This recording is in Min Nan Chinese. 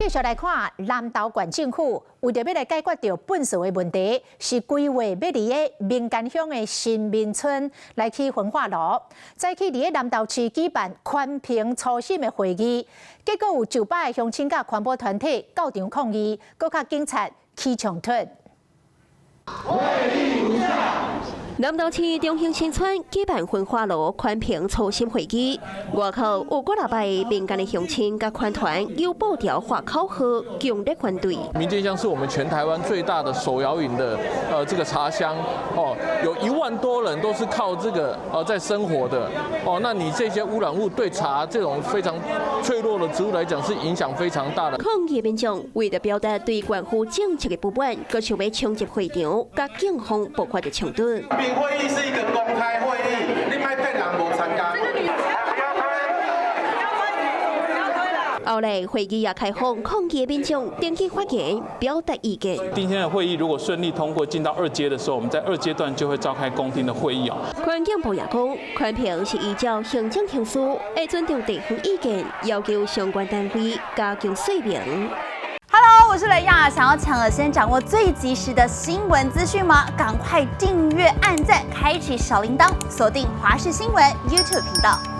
續來看南投縣政府為著欲來解決著糞埽的問題，是規劃欲佇个民間鄉的新民村來起焚化爐。早起佇个南投市舉辦環評初審的會議，結果有上百个鄉親佮環保團體到場抗議，閣佮警察起衝突。會議如下。南投市中興新村舉辦焚化爐環評初審會議，外口有幾若百个民間的鄉親佮環團有布條畫口號，強烈反對。民間鄉是我們全台灣最大的手搖飲的這個茶鄉哦，有1萬多人都是靠這個在生活的哦。那你這些污染物對茶這種非常脆弱的植物來講，是影響非常大的。抗議民眾為著表達對縣府政策的不滿，閣想欲衝入會場，佮警方爆發著衝突。會議是一個公開會議，你莫騙人無參加。後來會議也開放，抗議民眾登記發言，表達意見。今天的會議如果順利通過，進到二階的時候，我們在二階段就會召開公聽的會議哦。環境部也講，環評是依照行政程序，會尊重地方意見，要求相關單位加強說明。 Hello，我是雷亞，想要搶先掌握最及時的新聞資訊嗎？趕快訂閱、按讚、開啟小鈴鐺，鎖定華視新聞 YouTube 頻道。